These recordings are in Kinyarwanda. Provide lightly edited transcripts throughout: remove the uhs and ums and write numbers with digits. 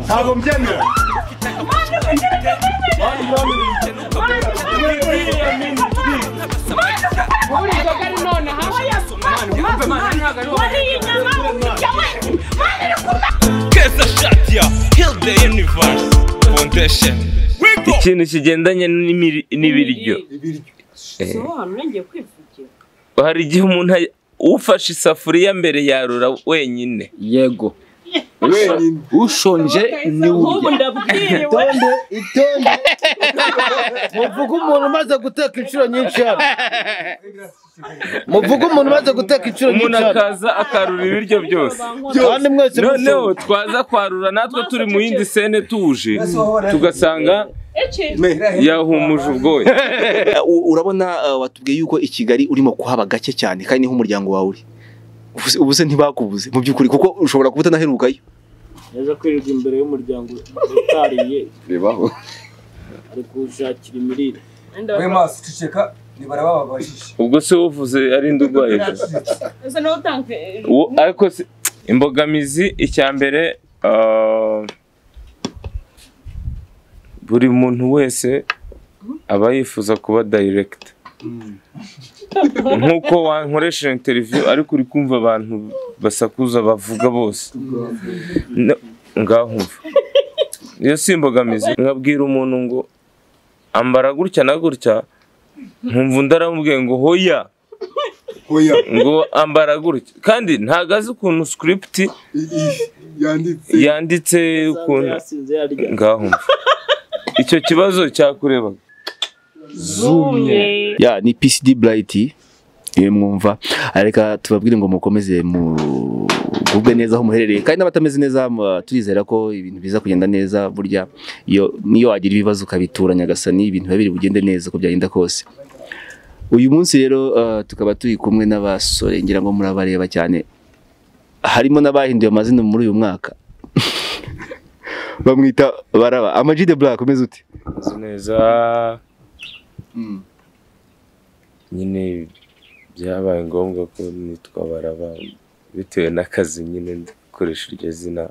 Ntabwo mbyemera. Keza Shadia, Heal the Universe Foundation. Ikintu kigendanye n'ibiryo. Hari igihe umuntu ufashe isafuriya mbere yarura wenyine. Yego. Ushonje ni urya. Itonde, itonde. Muvuga umuntu umaze guteka inshuro nyinshi hano. Muvuga umuntu umaze guteka inshuro nyinshi Umuntu hano. akaza akarura ibiryo byose. Kandi mwese Noneho twaza kwarura natwe turi mu yindi sene tuje tugasanga yahumuje ubwoya. Urabona watubwiye yuko i Kigali urimo kuhaba gake cyane kandi niho umuryango wawe uri. Ubu se ntibakubuze mu by'ukuri kuko ushobora kuba utanaherukayo. Yaje kwirirwa imbere y'umuryango utariye Bibaho. ari kuwushakira imirire. We maso ceceka ni barabababajije. Ubwo se uvuze ari ndugwaye. Ariko imbogamizi icya mbere buri muntu wese aba yifuza kuba direct. Nkuko wankoresheje interview ariko uri kumva abantu basakuza bavuga bose. Ngaho umva. Iyo si imbogamizi nkabwira umuntu ngo ambara gutya na gutya nkumva undi aramubwiye ngo hoya. Hoya. Ngo ambara gutya kandi ntago azi ukuntu script yanditse ukuntu ngaho umva. Icyo kibazo cyakurebaga. Zumye. Ya ni PCD Bright iyo mwumva areka tubabwire ngo mukomeze mugubwe neza aho muherereye kandi n'abatameze neza turizera ko ibintu biza kugenda neza burya iyo niyo wagira ibibazo ukabitura Nyagasani ibintu biba biri bugende neza uko byagenda kose. Uyu munsi rero tukaba turi kumwe n'abasore ngira ngo murabareba cyane harimo n'abahinduye amazina muri uyu mwaka. Bamwita Baraba. Ama G The Black umeze ute? Neza. Nyine byabaye ngombwa ko nitwa Baraba bitewe n'akazi nyine ndikoresha iryo zina.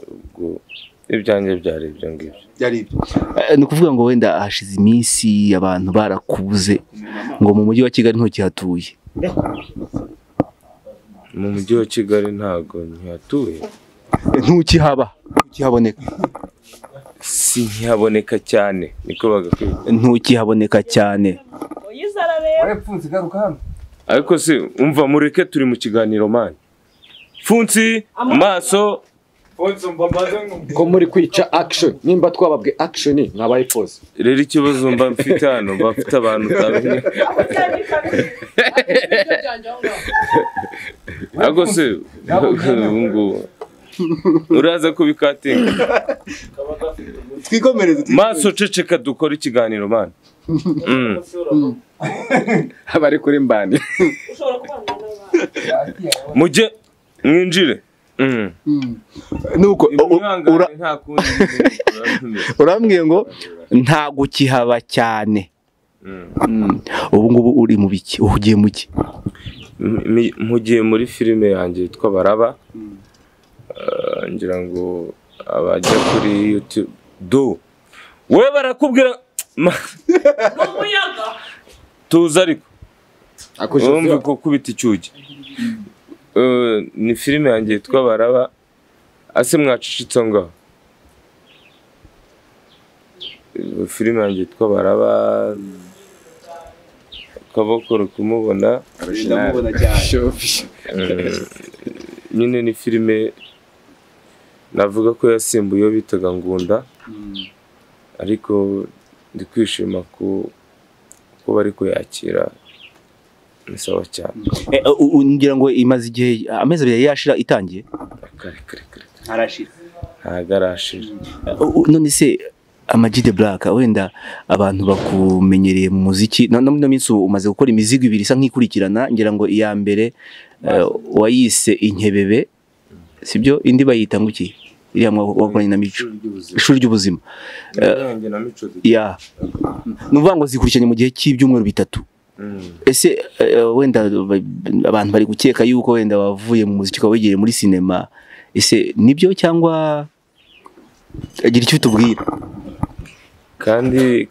Ubwo ibyanjye byari ibyo ngibyo. Byari ibyo. Ni ukuvuga ngo wenda hashize iminsi abantu barakubuze ngo mu mujyi wa Kigali ntukihatuye. Mu mujyi wa Kigali ntago nkihatuye. Ntukihaba, ntukihaboneka. Si nkihaboneka cyane niko bagakwiye. Ntukihaboneka cyane. Ariko se umva mureke turi mu kiganiro man. Funsi maso ko muri kwica action nimba twababwe action mwabaye pose. Rero ikibazo mba mfite hano mba mfite abantu utamenya. Ariko se ubungubu uraza kubikatinga. Twikomereze. Maso ceceka dukora ikiganiro man. Abari kuri mbani. Mujye mwinjire. Nuko urambwiye ngo ntago kihaba cyane. Ubu ngubu uri mu biki? Uhugiye mu ki? Mpugiye muri filime yanjye yitwa Baraba. Ngira ngo abajya kuri YouTube do we barakubwira tuza ariko urumva ko kubita icyugi. Ni filime yanjye yitwa Baraba ase mwacicitse ngaho. Filime yanjye yitwa Baraba kaboko kumubona ndamubona cyane. Nyine ni filime navuga ko yasimbuye iyo bitaga Ngunda ariko ndi kwishima ko bari kuyakira ni sawa cyane. Ngira ngo imaze igihe amezi abiri yashira itangiye. Kare kare kare. Arashira. Ntago arashira. None se Ama G The Black wenda abantu bakumenyereye mu muziki no muri minsi umaze gukora imizigo ibiri isa nk'ikurikirana ngira ngo iya mbere wayise Inkebebe sibyo indi bayita ngo iki iriya wakoranye na Mico Ishuri ry'ubuzima ya nuvuga ngo zikurikiranye mu gihe cy'ibyumweru bitatu. Ese wenda abantu bari gukeka yuko wenda wavuye mu muziki ukaba wigiriye muri sinema, ese nibyo cyangwa agira icyo utubwira? Kandi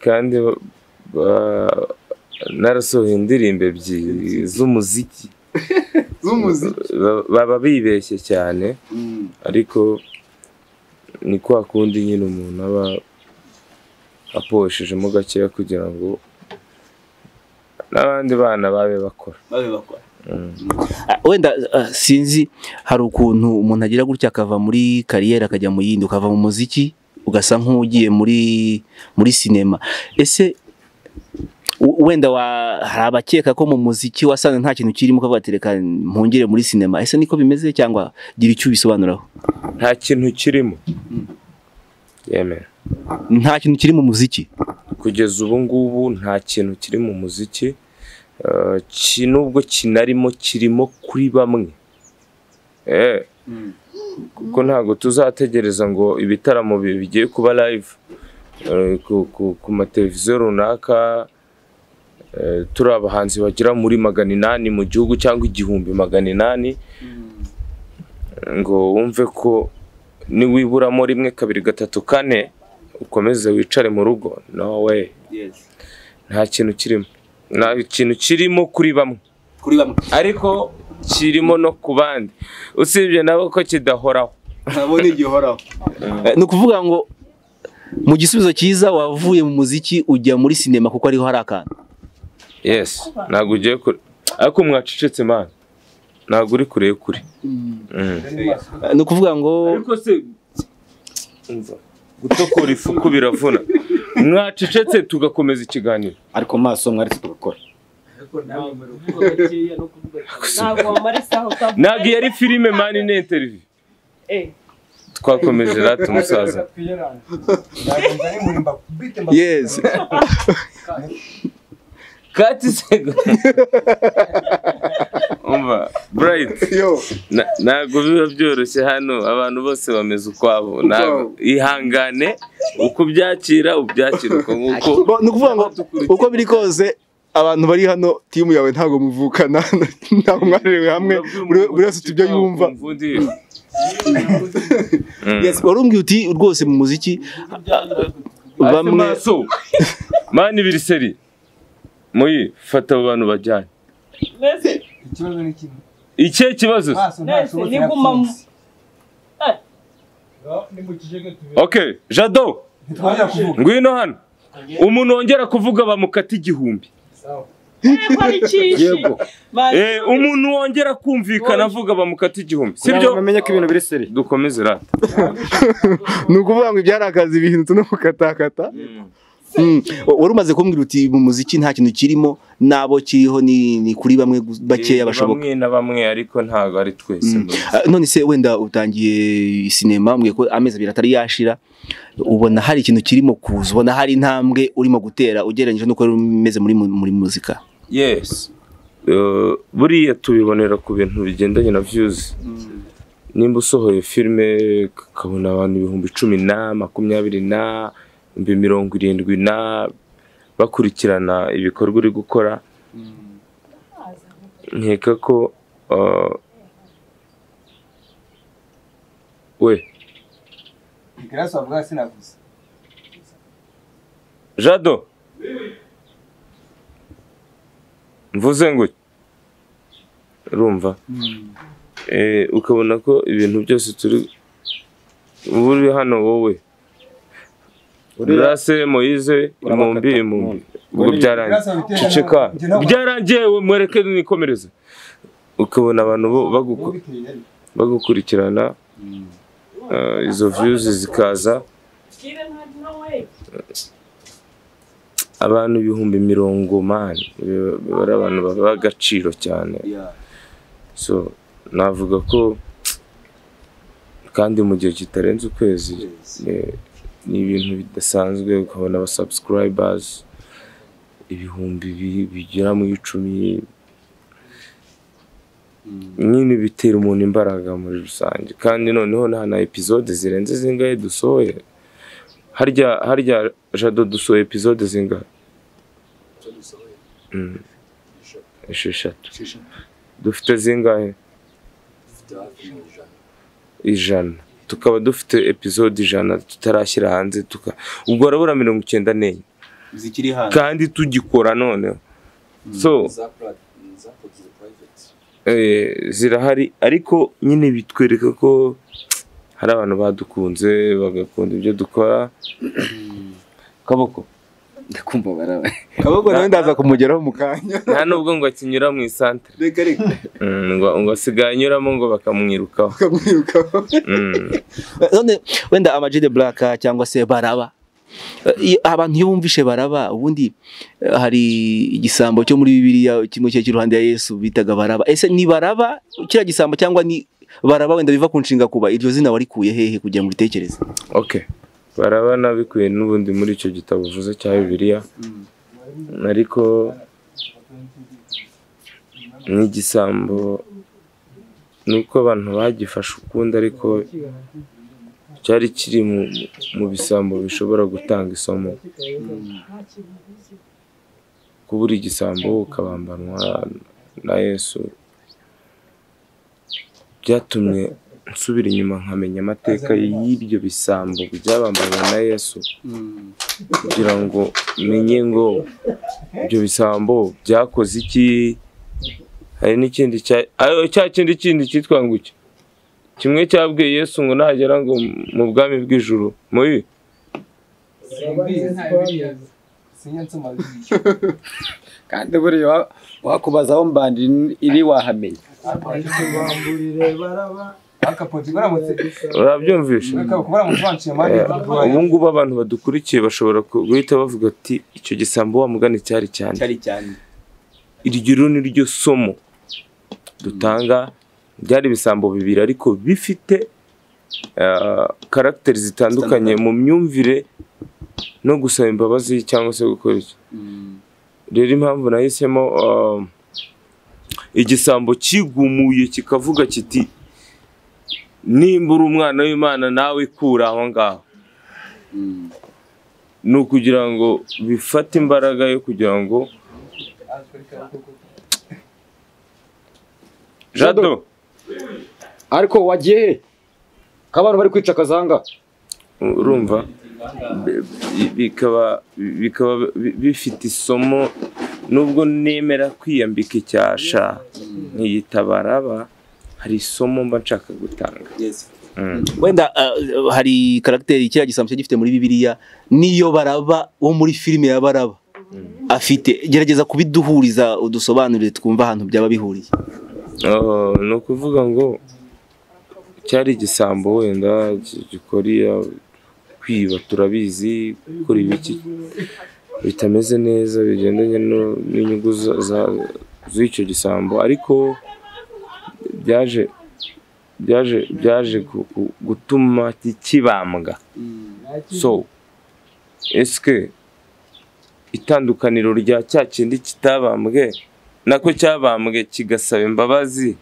narasohoye indirimbo ebyiri z'umuziki. Baba bibeshye cyane, ariko ni kwa kundi nyine umuntu aba aposhejemo gakeya kugira ngo n'abandi bana babe bakora. Wenda sinzi, hari ukuntu umuntu agira gutya akava muri kariyeri akajya mu yindi, ukava mu muziki ugasa nk'ugiye muri sinema. Ese wenda hari abakeka ko mu muziki wasanze nta kintu kirimo ukavuga ati reka mpungire muri sinema, ese niko bimeze cyangwa gira icyo ubisobanuraho? Nta kintu kirimo. Yemera. Nta kintu kiri mu muziki kugeza ubu ngubu, nta kintu kiri mu muziki, nubwo kinarimo kirimo kuri bamwe. Kuko ntabwo tuzategereza ngo ibitaramo bigiye kuba live ku mateleviziyo runaka, turi abahanzi bagera muri 800 mu gihugu cyangwa 1800, ngo wumve ko niwiburamo 1 2 3 4 ukomeze wicare mu rugo. No way. Nta kintu kirimo, nta kintu kirimo kuri bamwe, ariko kirimo no ku bandi, usibye nabo ko kidahoraho. Nabo ni gihoraho. Ni ukuvuga ngo mu gisubizo cyiza wavuye mu muziki ujya muri sinema kuko ariho hari akantu. Yes, ntabwo ugiye kure, ariko mwacecetse man, ntabwo uri kure kure. Ni ukuvuga ngo ariko se gutokora ifuku biravuna. Mwacecetse tugakomeza ikiganiro. Ariko maso mwaretse tugakora. Ntabwo yari filime man, ni interview. Twakomeje rata umusaza. Yes. Kati sego. Umva Bright. Ntabwo biba byoroshye hano, abantu bose bameze ukwabo. Ntabwo ihangane, uko ubyakira ubyakira uko nguko. Ni ukuvuga ngo uko biri kose abantu bari hano timu yawe ntabwo muvukana, ntabwo mwarerewe hamwe, buri wese ufite ibyo yumva. Yes, warumbwiye uti rwose mu muziki bamwe mani biri seri muyi fata abo bantu bajyanye. Ikibazo ni kimwe. Ikihe kibazo? Okay, Jado. Ngwino hano. Umuntu wongera kuvuga bamukata 1000. Yego. Umuntu wongera kumvikana avuga bamukata 1000. Sibyo? Bamenye ko ibintu biri seri. Dukomeze rata. Ni ukuvuga ngo ibyarakaza ibintu no kukatakata. Wari umaze kumbwira uti mu muziki nta kintu kirimo, nabo kiriho ni kuri bamwe bakeya bashoboka. Bamwe na bamwe, ariko ntabwo ari twese. None se wenda utangiye sinema mbwiye ko amezi 2 atari yashira, ubona hari ikintu kirimo kuza, ubona hari intambwe urimo gutera ugereranyije n'uko umeze muri muzika? Yes. Buriya tubibonera ku bintu bigendanye na views. Nimba usohoye filme ukabona abantu 10,000 na 20 na 70 na bakurikirana ibikorwa uri gukora, nkeka ko we Jado mvuze ngo urumva, ukabona ko ibintu byose turi uri hano wowe Grace Moise imumbi ubwo byarangiye, ceceka byarangiye, mwereke nikomereze. Ukabona abantu bagukurikirana, izo views zikaza, abantu 40,000 man, bari abantu baba agaciro cyane. So navuga ko kandi mu gihe kitarenze ukwezi ni ibintu bidasanzwe, ukabona aba subscribers 10,000 bigera mu 10 nyine, bitera umuntu imbaraga muri rusange. Kandi noneho nta na episode zirenze zingahe dusohoye. Harya Jado dusohoye episode zingahe? 6 Dufite zingahe? 100. Tukaba dufite episode 100 tutarashyira hanze, ubwo harabura 94 zikiri hanze kandi tugikora noneho. So zirahari, ariko nyine bitwereka ko hari abantu badukunze bagakunda ibyo dukora. Kaboko ndakumva baraba Kaboko nawe ndaza kumugeraho mu kanya. Nta nubwo ngo akinyura mu isantere. Reka reka. Ngo asigaye anyuramo ngo bakamwirukaho. Bakamwirukaho. None wenda Ama G The Black cyangwa se Baraba, abantu iyo bumvishe Baraba, ubundi hari igisambo cyo muri Bibiliya kimwe cyo cy'iruhande ya Yesu bitaga Baraba. Ese ni Baraba kira gisambo cyangwa ni Baraba wenda biva ku nshinga kuba? Iryo zina warikuye hehe kugira ngo uritekereze? Okay. Baraba nabikuye n'ubundi muri icyo gitabo uvuze cya Bibiliya, ariko n'igisambo nuko abantu bagifashe ukundi, ariko cyari kiri mu bisambo bishobora gutanga isomo. Kubura igisambo ukabambanwa na Yesu byatumye nsubira inyuma nkamenya amateka y'ibyo bisambo byabambanywe na Yesu, kugira ngo menye ngo ibyo bisambo byakoze iki. Hari n'ikindi cya kindi cyitwa ngo iki, kimwe cyabwiye Yesu ngo nagera ngo mu bwami bw'ijuru muri kandi buriya wakubaza aho mbandi iri wahamenya. Urabyumvisha? Ubu ngubu abantu badukurikiye bashobora guhita bavuga ati icyo gisambo wa mugani cyari cyane. Iryo ni ryo somo dutanga. Byari ibisambo bibiri ariko bifite karagiteri zitandukanye mu myumvire no gusaba imbabazi cyangwa se gukora iki. Rero impamvu nahisemo igisambo kigumuye kikavuga kiti nimba uri umwana w'Imana nawe kura aho ngaho, ni ukugira ngo bifate imbaraga yo kugira ngo Jado ariko wagiye ko abantu bari kwica kazanga, urumva bikaba bifite isomo. Nubwo nemera kwiyambika icyasha nkiyitabaraba, hari isomo mba nshaka gutanga. Wenda hari karagiteri kiriya gisambo gifite muri Bibiliya niyo Baraba wo muri filime ya Baraba afite, gerageza kubiduhuriza udusobanurire twumva ahantu byaba bihuriye. Ni ukuvuga ngo cyari igisambo wenda gikora kwiba, turabizi, gukora ibiki bitameze neza bigendanye n'inyungu z'icyo gisambo, ariko byaje gutuma kibambwa. So eske itandukaniro rya cya kindi kitabambwe nako cyabambwe kigasaba imbabazi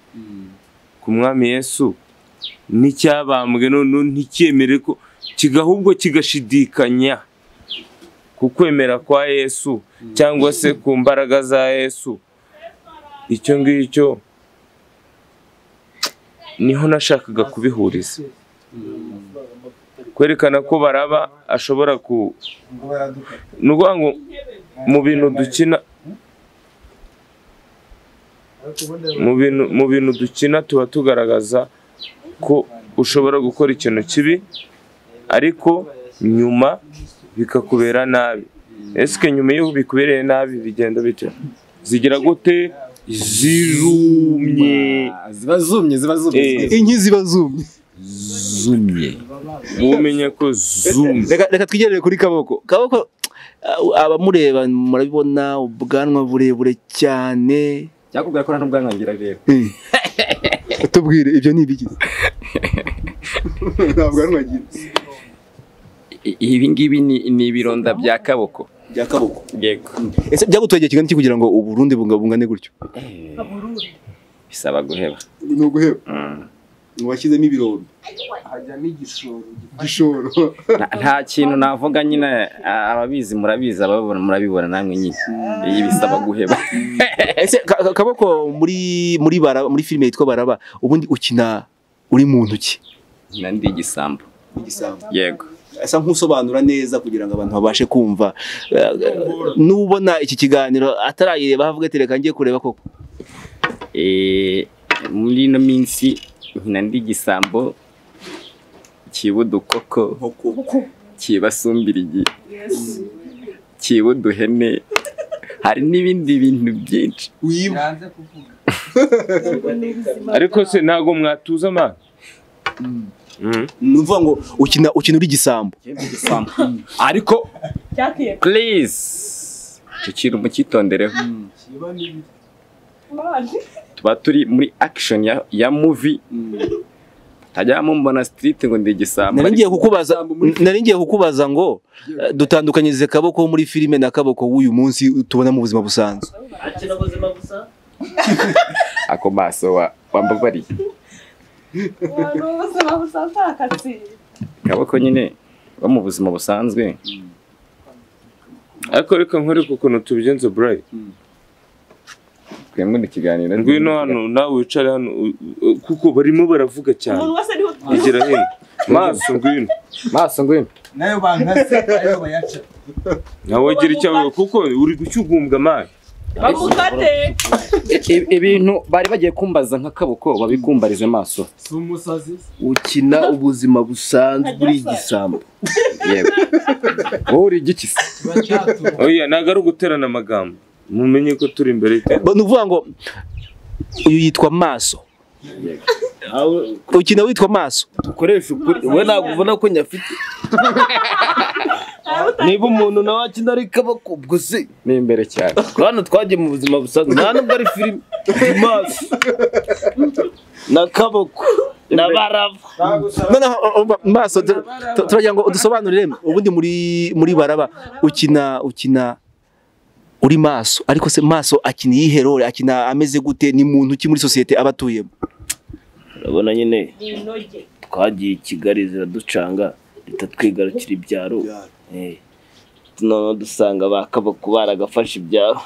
ku mwami Yesu, n'icyabambwe none nticyemere ko kigahubwo kigashidikanya ku kwemera kwa Yesu cyangwa se ku mbaraga za Yesu, icyo ngicyo niho nashakaga kubihuriza, kwerekana ko Baraba ashobora ku nukuvuga ngo mu bintu dukina, mu bintu dukina tuba tugaragaza ko ushobora gukora ikintu kibi ariko nyuma bikakubera nabi. Eske nyuma iyo bikubereye nabi bigenda bite? Zigira gute? Zirumye, ziba zumye, ziba zumye, inki ziba zumye, zumye, umenye ko zumye. Reka twigerere kuri Kaboko. Kaboko abamureba murabibona ubwanwa burebure cyane, cyakubwira ko nta n'ubwanwa ngira rero. Tubwire ibyo ni ibiki? Ntabwo ari ngira. Ibi ngibi ni ibironda bya Kaboko. Bya Kaboko. Yego. Ese byagutwegeye kigana iki kugira ngo uburundi bungane gutyo? Bisaba guheba. Ni uguheba. Ngo washyizemo ibirombe hajyamo igishoro. Nta kintu navuga nyine, ababizi murabizi, ababona murabibona namwe nyine. Iyi bisaba guheba. Ese Kaboko muri Baraba, muri filime yitwa Baraba, ubundi ukina uri muntu ki? Nkina ndi igisambo. Yego. Asa nkusobanura neza kugira ngo abantu babashe kumva. Nubona iki kiganiro atarayireba avuga ati reka ngiye kureba koko. Muri ino minsi nkina ndi igisambo kiba udukoko, kibasumbirigi, kiba uduhene, hari n'ibindi bintu byinshi. Ariko se ntago mwatuza man. Nuvuga ngo ukina uri igisambo. Ariko please icyo kintu mukitondereho. Tuba turi muri action ya movie. Tajya mumbona street ngo ndi igisambo. Nari ngiye kukubaza ngo dutandukanyirize Kaboko muri filime na Kaboko w'uyu munsi tubona mu buzima busanzwe. Akina ubuzima busa. Ako maso wambabariye. Kaboko nyine bo mu buzima busanzwe. Ariko reka nkwereke ukuntu tubigenza Bright. Twemwe mu kiganiro. Ngwino hano nawe wicare hano kuko barimo baravuga cyane. Igira hino. Maso ngwino. Maso ngwino. Nayo bankase ayo bayaca. Nawe gira icyo kuko uri gucyugumbwa man. Bamukate. Ibintu bari bagiye kumbaza nka Kaboko babikumbarize maso. Sumusazi. Ukina ubuzima busanzwe uri igisambo. Yego. Wowe uri igiki se? Oya ntago ari uguterana amagambo. Mumenye ko turi imbere. Nuvuga ngo uyu yitwa Maso. Ukina witwa Maso. Dukoresha ukuri. We ntabwo ubona ko nyafite. Niba umuntu nawe akina ari Kaboko ubwo se ni imbere cyane. Hano twagiye mu buzima busanzwe nta nubwo ari filime. Maso na Kaboko na Baraba. Noneho Maso turagira ngo udusobanurire ubundi muri Baraba ukina uri Maso, ariko se Maso akina iyihe role, akina ameze gute, ni muntu ki muri societe abatuyemo? Urabona nyine twagiye i Kigali ziraducanga ritatwigarukira ibyaro. Noneho dusanga ba Kaboko baragafashe ibyaro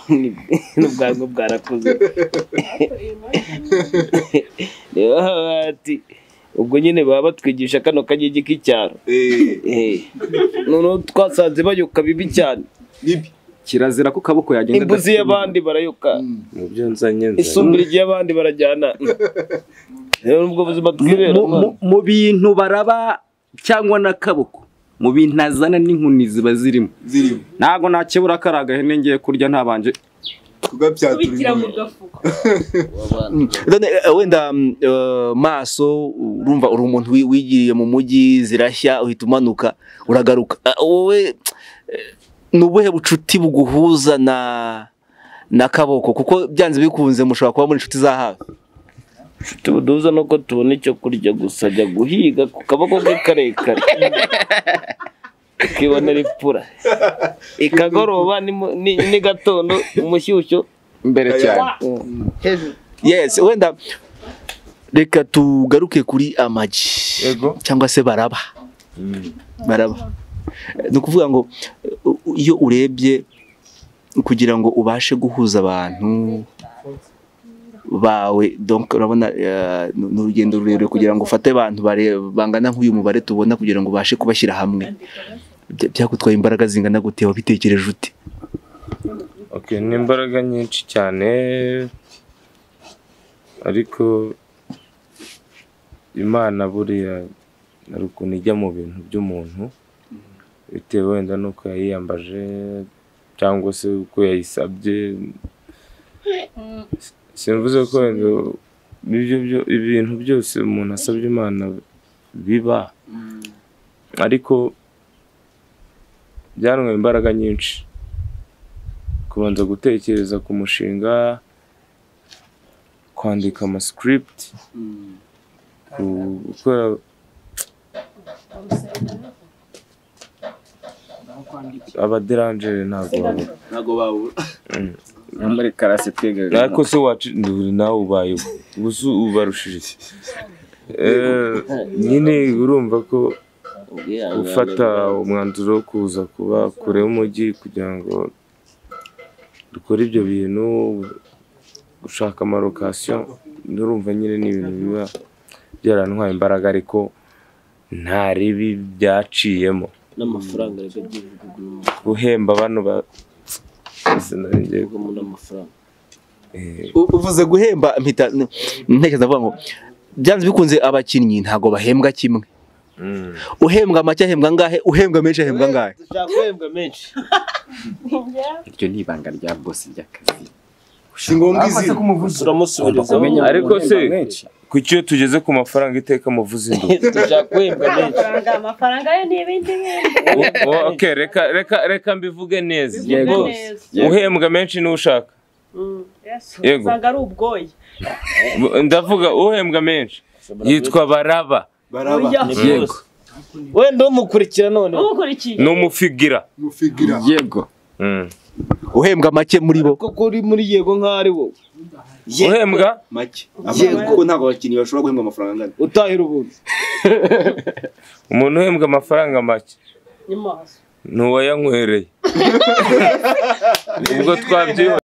n'ubwanwa bwarakuze. Rero ati ubwo nyine baba batwigisha kano kagigi k'icyaro. Noneho twasanze bayoka bibi cyane. Kirazira ko Kaboko yagenda imbuzi y'abandi barayoka. Mu byo nzanye isumbirigi y'abandi barajyana. Rero ubwo buzima twibera mu bintu Baraba cyangwa na Kaboko mu bintu azana n'inkuni ziba zirimo. Ntago nakebura karaga hene ngiye kurya ntabanje kubikira mu gafuko. None wenda Maso urumva uri umuntu wigiriye mu mujyi zirashya uhita umanuka uragaruka. Wowe nubuhe bucuti buguhuza na Kaboko kuko byanze bikunze mushobora kuba muri inshuti za hafi? Inshuti buduhuza nuko tubona icyo kurya gusa, ajya guhiga ku kaboko ke karekare ukibonera ipfura ikagoroba ni gatondo umushyushyo imbere cyane. Yes, wenda reka tugaruke kuri Amagi cyangwa se Baraba. Baraba ni ukuvuga ngo iyo urebye kugira ngo ubashe guhuza abantu bawe, donc urabona ni urugendo rurerure kugira ngo ufate abantu bangana nk'uyu mubare tubona kugira ngo ubashe kubashyira hamwe. Byagutwaye imbaraga zingana gute? Wabitekereje ute? Okay, ni imbaraga nyinshi cyane, ariko Imana buriya hari ukuntu ijya mu bintu by'umuntu bitewe wenda nuko yayiyambaje cyangwa se uko yayisabye. Simvuze ko ibintu byose umuntu asabye Imana biba, ariko byantwaye imbaraga nyinshi kubanza gutekereza ku mushinga, kwandika ama script, gukora abaderangere ntabwo babura. Muri karase twigaga ariko se wacu nawe ubaye ubu ubarushije iki? Nyine urumva ko gufata umwanzuro wo kuza kuba kure y'umujyi kugira ngo dukore ibyo bintu, gushaka amalokasiyo, urumva nyine ni ibintu biba byarantwaye imbaraga, ariko nta ribi byaciyemo. N'amafaranga reka by'ibihugu guhemba bano ba n'amafaranga. Uvuze guhemba mpita ntekereza avuga ngo byanze bikunze abakinnyi ntago bahembwa kimwe. Uhembwa make ahembwa angahe, uhembwa menshi ahembwa angahe? Dushaka guhembwa menshi. Iryo ni ibanga rya boss ry'akazi. Si ngombwa izina. Turamusubiriza. Ariko se kuki iyo tugeze ku mafaranga iteka muvuze induru? Dushaka guhembwa menshi. Amafaranga yo ni ibindi bintu. Okay, reka reka reka mbivuge neza. Yego. Uhembwa menshi ni ushaka. Yego. Usanga ari ubwoya. Ndavuga uhembwa menshi yitwa Baraba. Baraba. Yego. Wenda umukurikira none. Umukurikiye. Ni umufigira. Umufigira. Yego. Uhembwa make muri bo. Koko uri muri yego nkaho ari wowe. Uhembwa make. Kuko ntabwo abakinnyi bashobora guhembwa amafaranga angana. Utahira ubuntu. Umuntu uhembwa amafaranga make. Ni maso. Ni uwayanywereye. Ubwo twabyiwe.